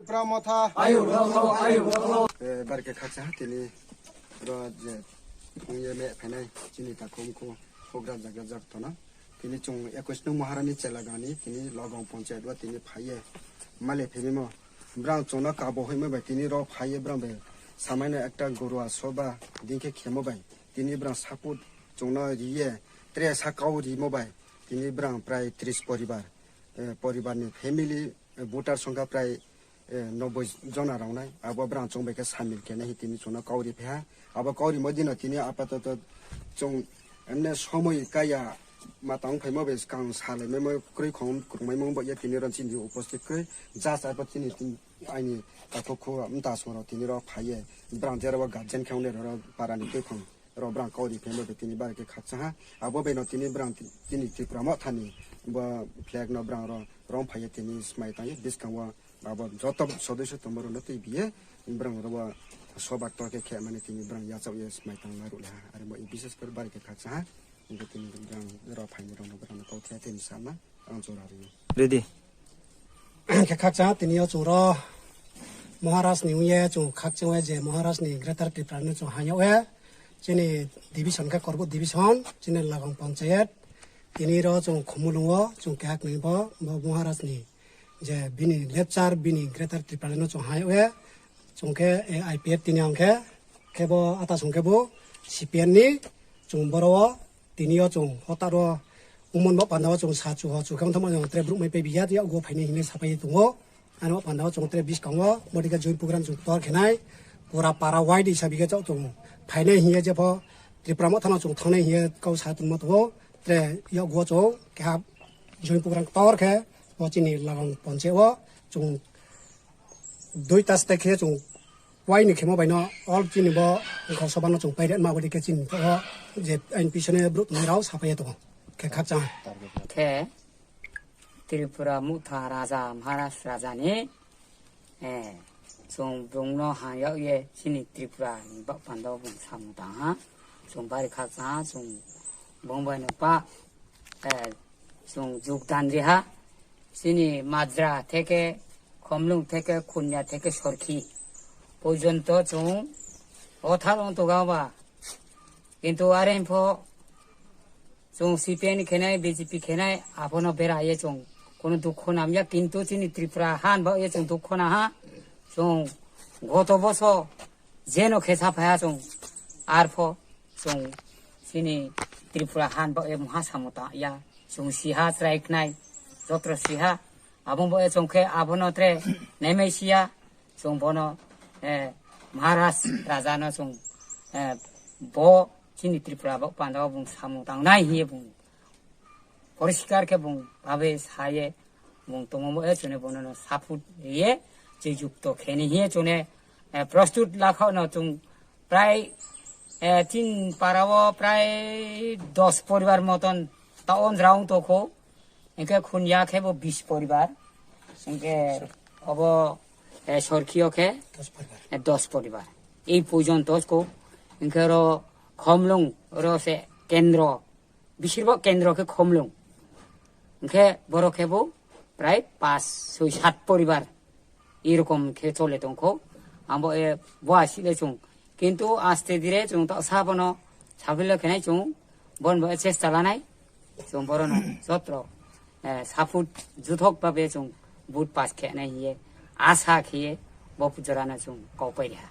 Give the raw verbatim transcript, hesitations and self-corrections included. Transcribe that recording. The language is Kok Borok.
Tipra Motha. Ayo, lo, lo, ayo, lo, lo. Eh, barke khaksa tini ro je phung ye me phainai chini takhum khu program jaga jak tono. Tini chung ekwis nung Maharani Chelagani tini Logong Panchayat o tini phaiye male phimimo. Brang chungno kabo hoi mo bai tini ro phaiye brang bai samaino ekta guru asoba dingkhe khemo bai tini brang saput chungno riye tre sakao rimo bai tini brang prai tris poribar, eh, poribarni family, eh, voter songkha prai, eh, noboi jona rok nai. Abo brang chong bai khe samil khe nai tini chungno kauri pha. Abo kauri mo dino tini apatoto chung emne somoi kaya matang phaimo bai kang salai maimo kroi khong krung maimo bo ya tini ron chini uposthit kroi. Just abo tini tin-, aini takhuk khu mta song rok tini rok phaiye. Brang jera bo guardian khe wngnai rok para ni twi khong. Rok brang kauri phaima bai tini bari khe khakcha ha. Abo bai no tini brang ti-, tini Tripura Mothani bo flag no brang ro rom phaiye tini smai tangwi bwskango abo joto sodosyo tongma rok no twi biye brang ro bo sobak to khe khe mani tini brang yachak ye smai tang la rw le ha. Ari bo bises khe bari khe khakcha ha. Hingke tini brang ro phaini rok no brang no kok khe tini sama. Ang jora ri. Ready. Khe khakcha tini o chung ro Maharaj ni ungye chung khakchang we je Maharaj ni Greater Tripura no chung hanya we chini division khe Korbuk division chini Lagong Panchayat tini ro chung Khumulung o chung kehak ni bo bo Maharaj ni je bini lecture bini Greater Tripura no chung hanya we chung khe I P F tini ang khe khe bo ata song khe bo C P M ni chung boro o Tini o chwng hotaro umon bo panda o chwng sa chu ho chu khe wngthang mano tre brouh mai paibi ya, ya go phainai hinwi sapai tongo. Ano panda o chwng tre biskango bodika join program chwng tor khenai pura para wide hisabi khe chwng phainai hiya jepho Tripura Mothano chwng thangnai hiya kau sa tongma tongo. Tre ya go chwng keha join program tor khe bo chini Lagong Panchayat o chwng dui ta step khe chwng Waini khemo baino all chini bo wngkha soba no chwng pairema aboni khe chini to je ain pisone brouh tongwi rao sapai tongo khe khakchang. Khe Tripura Motha Raja Maharaj Raja ni, eh, chwng bungno ha yag ye chini Tripura ni bak pando bung samung tang ha. Chwng bari khakchang ha, chwng bung bai no pa, eh, chwng jugdan ri ha. Chini Majra theke, Khomlung theke, Khunya theke, Sorkhi porjonto chwng o thal wng toga ba. Kintu are pho chwng C P I ni khenai, B J P khenai, abono bera ye chwng kono dukho nam ya. Kintu chini Tripura han ba ye chwng dukho na ha. Chwng goto boso jeno khe sa phaya chwng arpho chwng chini Tripura han ba ye muha samu ta ya. Chwng siha chwrai khnai, jotro siha. Abo bo e chwng khe abono tre naimai siya, chwng bono, eh, Maharaj Raja no chwng, eh, bo chini Tripura bo panda o bung samung tangnai hiye bung poriskar khe bung babe saye bung tongmo e chwne bono no support riye je jukto kheni hiye chwne, eh, prostut lakha no chwng Prai, eh, tin para o prai dos poribar moton ta on jora wng tongkho. Hingke Khunya khe bo bis poribar. Hingke obo, eh, Sorkhi o khe, dos poribar. Eh, dos poribar. Ei porjonto ko. Hingke oro Khomlung oro se kendro. Bisir bo kendro khe Khomlung. Hingke borok khe bo prai pas, soi, sat poribar. Erokom khe chole tongkho. Ambo e bo asile chwng. Kintu aste dire chwng ta sabono saphila khenai chwng. Bon bo chesta lanai. Chwng borono jotro, eh, saphut juthok babe chwng vote pass khenai hiye. Asa khiye bo jorano chwng kopai ha.